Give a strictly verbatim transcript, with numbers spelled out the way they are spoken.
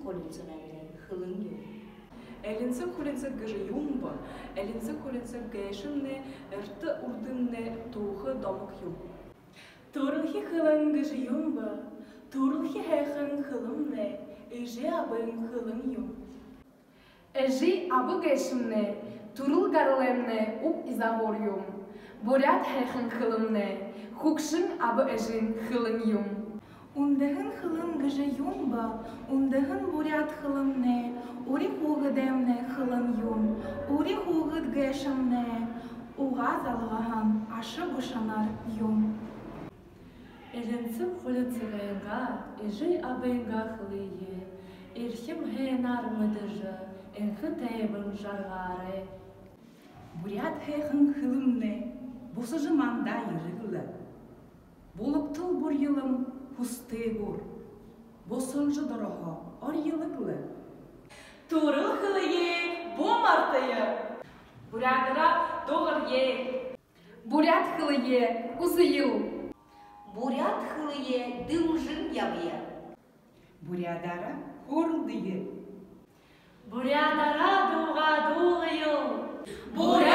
Хулинсагайнгаа хэлэн юм. Элинсэг хулинсаг гэжэ юм бэ? Элинсэг хулинсаг гээшэмнай эртэ урдымнай түүхэ домог юм. Түрэлхи хэлэн гэжэ юм бэ? Түрэлхи һайхан хэлэмнай эжы абын хэлэн юм. Эжы аба гээшэмнай түрэл гаралаймнай уг изагуур юм. Буряад һайхан хэлэмнай хүгшэн аба эжын хэлэн юм. Үндэһэн хэлэн гэжэ юм бэ? Үндэһэн буряад хэлэмнай үри хүүгэдэймнай хэлэн юм. Үри хүүгэд гээшэмнай угаа залгаһан аша гушанар юм. Элинсэг хулинсагайнгаа, эжы абынгаа хэлые эрхим һайнаар мэдэжэ, энхэ тайбан жаргаарай. Буряад һайхан хэлэмнай бусажа манда ерэг лэ. Булагтал бурьялан хүсэтэйгөөр бусалжа дороһоо орьёлог лэ. Түрэл хэлэеэ бү мартая. Буряадаараа дуугарая. Буряад хэлэеэ үзэел. Буряад хэлэеэ дэмжэн ябая. Буряадаараа хөөрэлдэе. Буряадаараа дуугаа дуулаял. Буряад